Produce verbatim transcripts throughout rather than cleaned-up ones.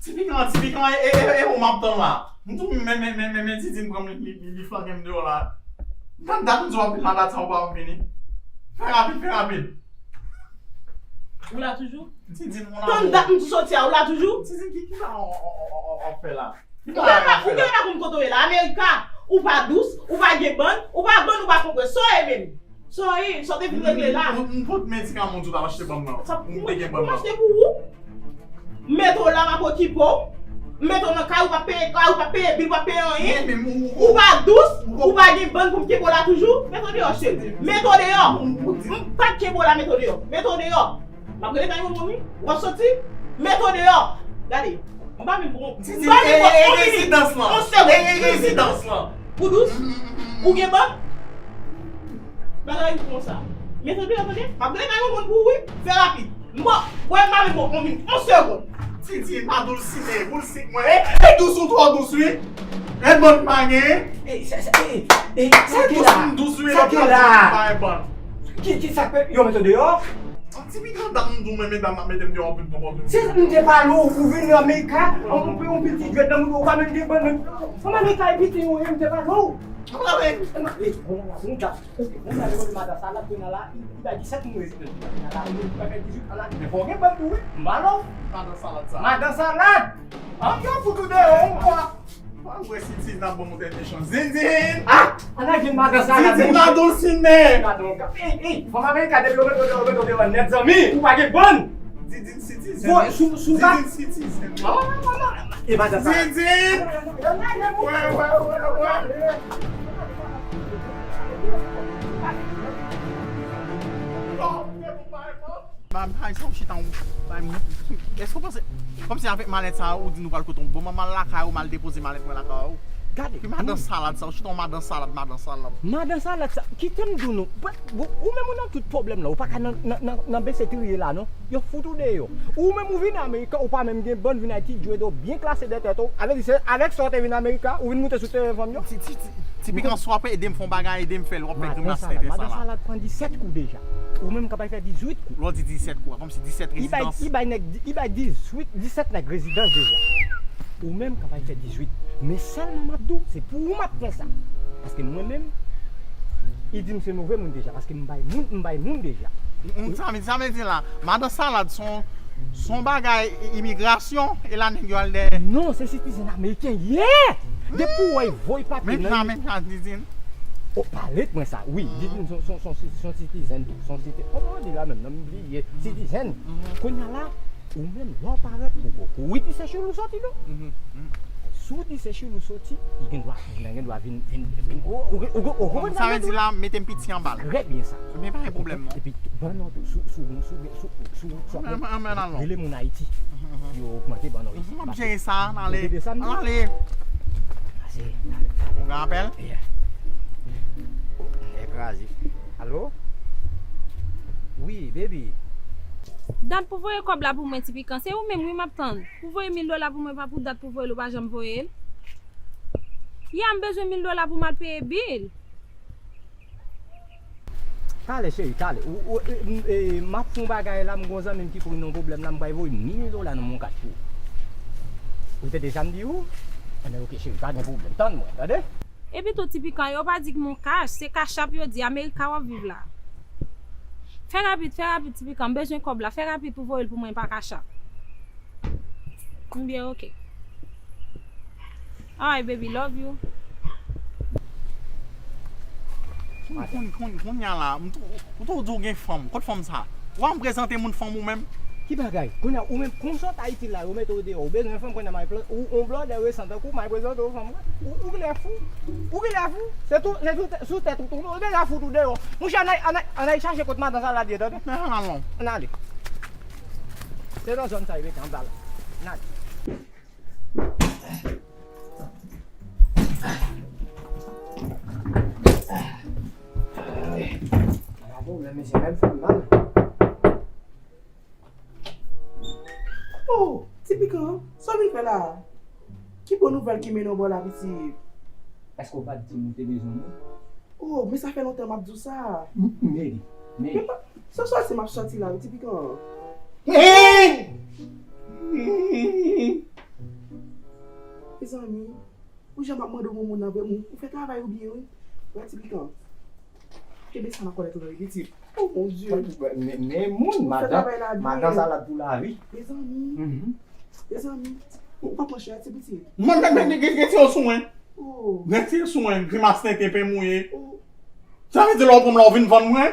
Ti Pikan, Ti Pikan, e, e, e, e ou m ap tann la. M tou men, men, men, men, men Didin pran m, li, li, li flanke m deyò la. Tann dat m di w ap vin la, dat sa ou pa janm vini. Fè rapid, fè rapid. Ou la toujou? Didin, ou la. Tann dat m di w soti a, ou la toujou? Didin, ki, ki sa w, w, w, w, w ap fè la? Ou genlè pa, ou genlè pa konn kote w ye la. Amerika, ou pa dous, ou pa gen bann, ou pa bann, ou pa konprann. Sa w ye menm? Sa w ye, sa w te vin regle la? M, m, m pot medikaman w di w t ap achte ban m nan. Sa, m te gen ban m nan. Pou m achte pou ou? M mete w la, m ap okipe w. M mete w nan kay, ou pa peye kay, ou pa peye bil, ou pa peye anyen. Ou pa dous, ou pa gen bann pou m kenbe w la toujou. Mete w deyò, cheri. Mete w deyò. M pa t kenbe w la, mete w deyò. Mete w deyò. M ap rele kay moun moun wi. W ap soti? Mete w deyò. Gade. M pa vin pou, m pa vin pou, e, e, on minit. Rezidans lan. On segond. E, e, rezidans lan. Ou dous? Ou gen bann? Bagay ou konsa. Mete w deyò, tande? M ap rele kay moun moun pou ou wi. Fè rapid. M pa, wè, m pa vin pou, on minit. On segond. Didin, pa dousine, boul sik mwen. E, e dous ou twò dous wi. E bann pa gen. E, sa, sa, e, e, sa ki la? Dous m dous wi, sa ki la? Pa e bann. Ki, ki sa k fè yo mete w deyò? Ti pikan dat m di w men medam ap mete m deyò anpil konpòte m. Si m te pale w, ou vin Amerika, ou pe yon pil ti djwèt nan moun, ou pa menm gen bann. Fanm Amerika e piti ou ye, m te pale w. Ou la men. E, bon, bon, bon, bon, madan Salad kounye a la, li bay disèt moun rezidans. Kounye a la, li bay dizuit an la, men fò w gen bann tou wi. M pale w. Madan Salad sa. Madan Salad. An yo fout ou deyò ankò. Pa wè si Didin ap ban m yon tèt mechan. Didin! Ah! An al jwenn madan Salad. Didin pa dousine. Madan, ey, ey, fanm Amerika depi yo mete w deyò, yo mete w deyò nèt zanmi. Ou pa gen bann. Didin citizen. Bon, sou, sou sa. Didin citizen. Non, non, non, non. E madan Salad. Didin! Wè, wè, wè, wè. Non, se pou pa e bon. Bay m kay sa w chita w, bay m, èske w panse, kòmsi avèk malèt sa a, ou di nou pral kote w? Bon, m al lakay ou, m al depoze malèt mwen lakay ou. Gade. Ki madan Salad sa, w chita w madan Salad, madan Salad. Madan Salad sa, kite m di w non. Ou menm ou nan tout pwoblèm la, ou pa ka nan, nan, nan, nan bese triye la non. Yo fout ou deyò. Ou menm ou vin Amerika, ou pa menm gen bann, vin Ayiti, djwèt ou byen klase dèyè tèt ou. Avè di se avèk sa w te vin Amerika, ou vin moute sou teren fanm yo. Ti, ti, ti, ti pikan, si w ap ede m fè yon bagay, ede m fè l, w ap fè grimas tenten sa la. Madan Salad pran disèt kou deja. Ou menm k ap fè dizuit kou. Lè w di disèt kou, kòmsi disèt rezidans. Li bay, li bay nèg, li bay dizuit, disèt nèg rezidans deja. Ou menm k ap fè dizuit. Men sèlman m ap di w, se pou ou m ap fè sa. Paske mwen menm, li di m se move moun deja. Paske m bay moun, m bay moun deja. Sa vle, sa vle di la, madan Salad se yon, se yon bagay imigrasyon, e la nèg yo al dèyè. Non, se citizen ameriken, yeah! Depi w wè voye papye nan. Men sa, men sa, Didin. O, pale mwen sa, wi, Didin se yon, se yon, se yon citizen tou, se yon citizen. Kòman yo di la menm, non, m bliye, citizen. Kounye a la, ou menm, lè w parèt, ou, ou, ou, wi, di se chou ou soti, non? Si w di se chou ou soti, li gen dwa, li gen dwa vin, vin, vin, ou, ou, ou, ou, ou konprann sa m vle di la, mete m piti anba l. Trè byen sa. Men pa gen pwoblèm, non. Epi, ban non tou, sou, sou, sou, sou, sou, sou, rele moun Ayiti. Yo ogmante ban non. M ap jere sa, n ale. N ale. Ou gen apèl? Nèg kraze. Alo? Wi, baby. Dat pou voye kòb la pou mwen, Ti Pikan. Se ou menm, wi, m ap tann. Pou voye mil dola pou mwen, pa pou dat pou voye l, ou pa janm voye l. Ya, m bezwen mil dola pou m al peye bil. Talè, cheri, talè. Ou, ou, e, m, e, m ap fè yon bagay la, m gon zanmi m ki pran yon pwoblèm la, m pral voye mil dola nan mon kach pou ou. Ou tande sa m di ou? Enben, oke, cheri, pa gen pwoblèm. Tann mwen, tande? Epi tou, Ti Pikan, yo pa di k mon kach, se Cash App yo di, Amerika w ap viv la. Fè rapid, fè rapid, Ti Pikan, m bezwen kòb la, fè rapid pou voye l pou mwen pa Cash App. Konbyen, oke. Alright, baby, love you. Konn, konn, konn, kounye a la, m tou, ou tou di w gen fanm. Kot fanm sa? Ou pa janm prezante moun fanm ou menm? Ki bagay? Kounye a, ou menm, konsa w t Ayiti la, yo mete w deyò, ou bezwen fanm, kounye a, m al pran, ou, on blòdè resan tankou w, m al prezante w fanm mwen. Ou, ou genlè fou. Ou genlè fou. Se tou, se tou, sou tèt ou tou. Ou genlè fout ou deyò. Monchè, ann al, ann al, ann al chache kot madan Salad ye, tande? Men ann al non. Ann ale. Se nan zòn sa yo mete anba la. Ann ale. Gade w, men se menm fanm nan. Oh, Ti Pikan, sa w vin fè la a? Ki bon nouvèl ki mennen w bò la, pitit? Èske w pa t di m ou te bezwen mwen? Oh, men sa fè lontan m ap di w sa. M, m, baby, baby. Men pa, se sòti m ap sòti la, wi, Ti Pikan. Hey! Hey! Zanmi, ou jan m ap mande w moun nan vre, moun, ou fè travay ou byen, wi. Wè, ti pikan. Kenbe sa nan kòlèt ou nan, wi, pitit. Oh, mon Dieu. Men, men moun, madan, madan salad pou lavi. Mezanmi. Mezanmi. Ou pa pran chè, ti pitit. Mwen, men, men, men, gen, gen ti yo sou mwen. Oh. Gen ti yo sou mwen, grimas tenten, pen mouye. Oh. Sa vle di lè w pran m la, ou vin vann mwen?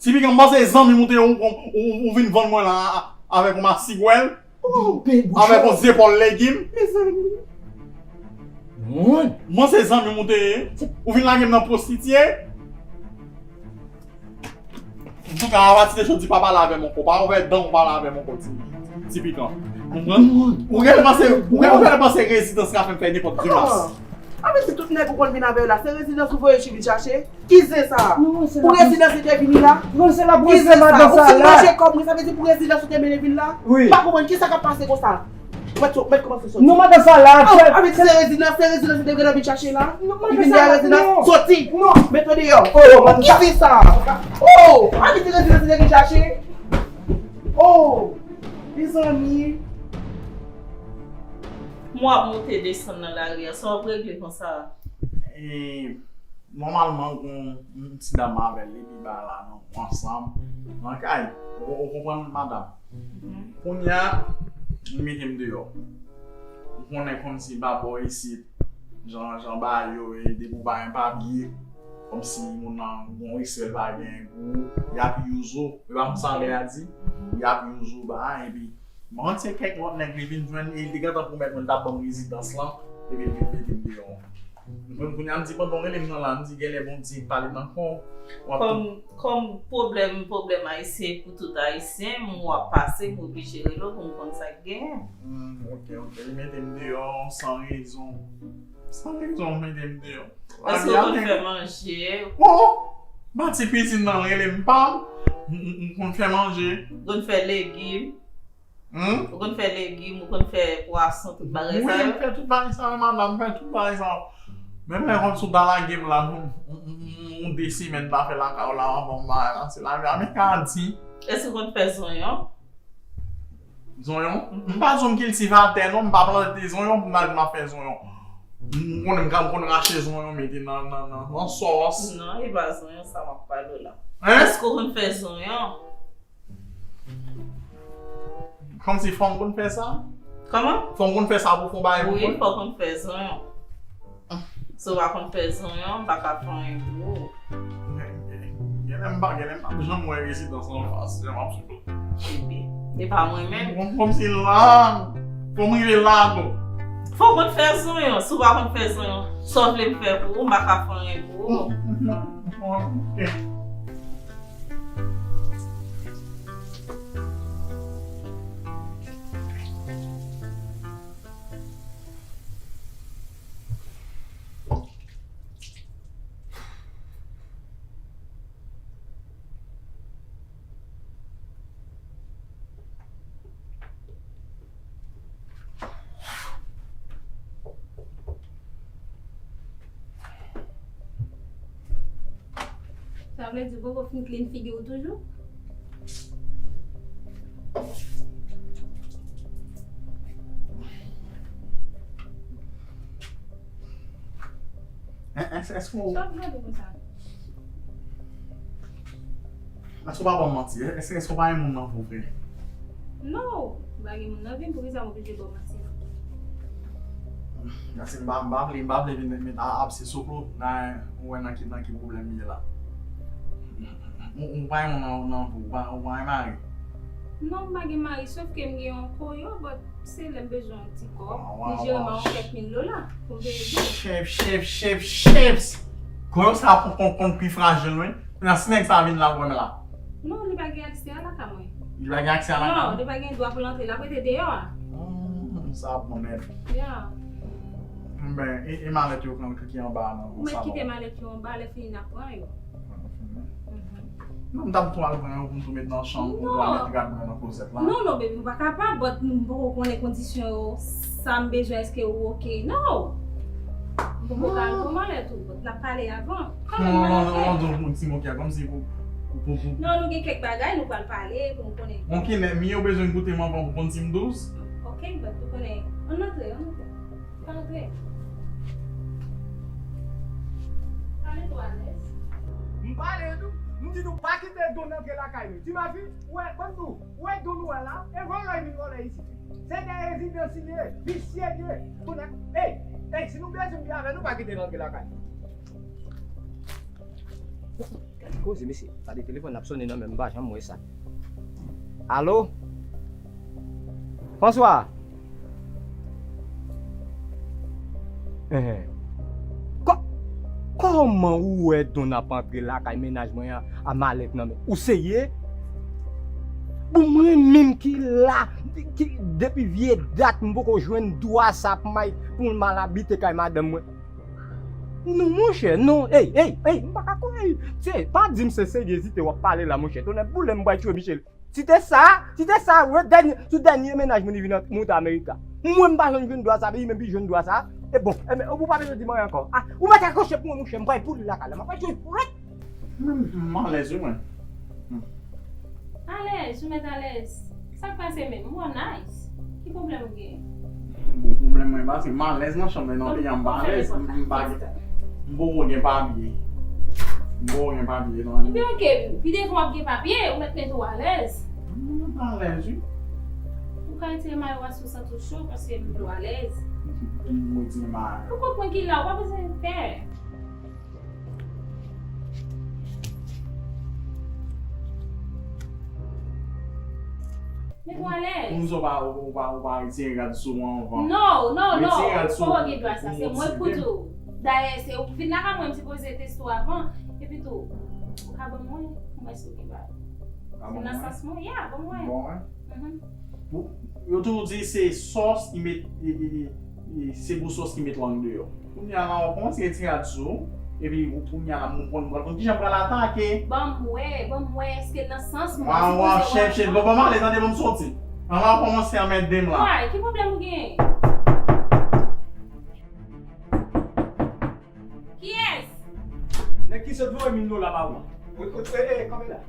Ti pikan, m panse zanmi m ou te ye, ou, ou, ou vin vann mwen la a, avèk yon masigwèl, avèk yon zepòl legim. Mezanmi. M panse zanmi m ou te ye, ou vin lage m nan pwostitye. Antouka, apati de jodi, pa pale avè m ankò. Pa ouvè dan w pale avè m ankò, ti, ti pikan. Konprann? Ou genlè panse, ou genlè, ou genlè panse rezidans ka fè m fè nenpòt grimas. Ah, men se tout nèg ou konn vin avè yo la, se rezidans ou voye Chili chache? Ki zen sa? Pou rezidans li te vini la? Ki zen sa? Ou fin manje kòb mwen, sa vle di pou rezidans ou te mennen vin la? M pa konprann kisa k ap pase konsa. Mèt, mèt kòmanse soti. Non, madan salad. Oh, avè di se rezidans, se rezidans li te gentan vin chache la. Li vin dèyè rezidans, soti. Mete w deyò. Oh, ki fi sa? Oh, avè di rezidans li te vin chache. Oh, mezanmi. Mwen ap monte desann nan lari a, sa w ap regle konsa? E, nòmalman, gon yon ti dam avè l, epi ba la, nou ansanm nan kay. Ou, ou konprann, madanm? Kounye a, li mete m deyò. Ou konnen kòmsi pa bò isit, jan, jan bagay yo ye, depi w pa gen papye, kòmsi moun nan gon respè, l pa gen gou, y ap use w. Yo pa konn sa anglè a di, y ap use w, bagay, epi m rantre kèk lòt nèg, li vin jwenn, e li te gentan pwomèt mwen, l t ap ban m rezidans lan, epi l vin mete m deyò. Mwen, kounye a, m di, pandan w rele m nan la, m di, genlè Bondye pale nan kò w, w ap Kòm, kòm pwoblèm, pwoblèm ayisyen pou tout ayisyen, m w ap pase, m oblije rele w pou m konn sa k genyen. Hmm, ok, ok. Li mete m deyò san rezon. San rezon, w mete m deyò. Èske w konn fè manje? Oh! Pati kwizin nan rele m pa m, m, m, m konn fè manje. Ou konn fè legim? Hmm? Ou konn fè legim, ou konn fè pwason, tout bagay sa yo? Wi, m fè tout bagay sa yo, madanm, m fè tout bagay sa yo. Menm lè kòmsi w ta lage m la, m, m, m, m, m de semèn pa fè lakay w la, anvan m bagay la, se lavi a, men ka di. Èske w konn fè zonyon? Zonyon? M pa di w m kiltivatè non, m pa plante zonyon pou m al di m ap fè zonyon. M konnen m ka, m konn rache zonyon mete nan, nan, nan, nan sòs. Non, e pa zonyon sa m ap pale w la. Hein? Èske w konn fè zonyon? Kòmsi fò m konn fè sa? Kòman? Fò m konn fè sa pou fè yon bagay pou mwen? Wi, fò w konn fè zonyon. Si w pa konn fè zonyon, m pa ka fè anyen pou ou. Genlè m pa, genlè m pa janm wè rezidans anfas, jan m ap sot. Ebyen, e pa mwen menm. Kòm, kòmsi la, fò m rive la tou. Fò w konn fè zonyon. Si w pa konn fè zonyon, sa w vle m fè pou ou, m pa ka fè anyen pou ou. Ok. Sa vle di w poko fin clean figi w toujou? Èske, èske w... Sa w gade konsa? Èske w pa ban m manti? Èske, èske w pa gen moun nan pou vre? Non, m pa gen moun nan vi m, poukisa m oblije ba w manti? Paske m pa, m pa vle, m pa vle vin met a, abse sou klou, nan, ou wè nan ki, nan ki pwoblèm m ye la. Ou, ou pa gen moun nan, nan pou, ou pa, ou pa gen mari? Non, m pa gen mari, sòf ke m gen yon koyo, but se lè m bezwen yon ti kòb, li jere m yon kèk mil dola pou m peye bil. Chef, chef, chef, chef! Koyo sa konn, konn, konn pi frajil, wi. Nan si nèg sa vin la, w wè m la. Non, li pa gen aksè a lakay mwen. Li pa gen aksè a lakay mwen? Non, li pa gen dwa pou l antre, l ap rete deyò a. Hmm, sa bon nèt. Ya. Ben, e, e malèt yo ki anba nan salon? Ou mèt kite malèt yo anba, lè fini n ap pran yo. Non, m t ap tou al pran yo pou m tou met nan chanm, pou m tou al met rad mwen nan klozèt la. Non, non, baby, ou pa kapab, but m poko konnen kondisyon yo, sa m bezwen, èske ou oke? Non! M poko ka al pran malèt ou, but n ap pale avan. Kanmenm, non, non, non, non, di yon ti mo ki a kòmsi pou, pou, pou, pou. Non, nou gen kèk bagay, nou pral pale, pou m konnen. Oke, men, men ou bezwen goute m anvan pou konn si m dous? Oke, but ou konnen, Ann antre, ann antre. Ann antre. Pale tou, Alex. M pale tou. M di nou pa kite Don antre lakay nou. Ti mafi, ou wè, ban m di w, ou wè Don ou wè la, e vòlè vin vòlè isit. Se de rezidans li ye, visye li ye. Kounye a, ey, ey, si nou bezwen m byen avè nou, pa kite l antre lakay nou. Gade koze, mesye. Gade telefòn ap sonnen nan men m, m pa janm wè sa. Alo? François? Enhen. Kò-, kòman ou wè Don ap antre lakay mennaj mwen an a malèt nan men? Ou serye? Bon, mwen menm ki la, ki depi vye dat m poko jwenn dwa sa pou m al, pou m al abite kay madanm mwen. Non, monchè, non. Ey, ey, ey, m pa ka kwè, ey. Se, pa di m se seryezite w ap pale la, monchè. Tonnè boule m, m pral tchwe Michel. Si te sa, si te sa, wi, dènye, sou dènye mennaj mwen li vin ant-, monte Amerika. Mwen, m pa janm jwenn dwa sa, li menm li jwenn dwa sa. E bon, e men, ou pa bezwen di m anyen ankò. A, ou mèt akroche pou mwen, monchè, m pral pouri lakay la. M ap pral tchwe. Men m alèz, wi, mwen. Hmm. Alèz, ou mèt alèz. Sa k pase menm? M wè w nice. Ki pwoblèm ou gen? Bon, pwoblèm mwen pa se m alèz nan chanm nan, nan peyi a m pa alèz. M pa gen, m poko gen papye. M poko gen papye non. Ebyen, oke, pi devan w ap gen papye, ou mèt mete w alèz. M alèz, wi. Ou ka retire mayo a si w santi w cho, paske m vle w alèz. M retire mayo. Ou konprann ki la, ou pa bezwen pè. Men bon, alèz. Pou m di w pa, ou pa, ou pa retire rad sou mwen anvan. No, no, no. Retire rad sou mwen. Ou poko gen dwa sa. Se mwen k pou di w. Dayè, se ou k vin lakay mwen, m sipoze teste w avan. Epi tou, ou ka ban mwen, pou mwen si w gen bagay. Se nan sans mwen, ya, ban mwen. Bon, hein? Mhm. Pou, yo toujou di se sòs ki met, e, e, e, e, se gwo sòs ki met lang deyò. Kounye a la, w ap kòmanse retire rad sou, epi ou kounye a la, m konn pral konn kijan m pral atake. Ban m wè, ban m wè, èske nan sans mwen, wa, wa, sipoze chèf, chèf, bon, ban m ale, tande, ban m soti. An la, w kòmanse anmède m la. Why? Ki pwoblèm ou gen? Kiyès? Nèg ki sot vòlè mil dola pa mwa. Wi, wi, wi, wi, kanpe la.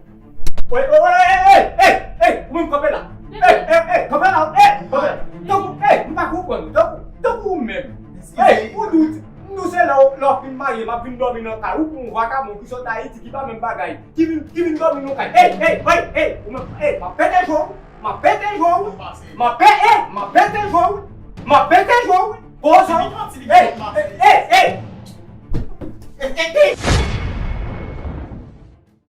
Wi, wi, wi, wi, wi, wi, wi, ou menm kanpe la. Wi, wi, wi, kanpe la, wi, kanpe la. Tankou, wi, m pa konprann, tankou, tankou ou menm. Wi, ou di, m di w se lè w, lè w fin marye, m ap vin dòmi nan kay ou pou yon vakabon ki sot Ayiti, ki pa menm bagay, ki vin, ki vin dòmi nan kay. Wi, wi, wi, wi, ou menm, wi, m ap pete je w. M ap pete je w. M ap pe-, ey, m ap pete je w. M ap pete je w. Kozo. Ey, ey, ey, ey. Ey, ey, ey.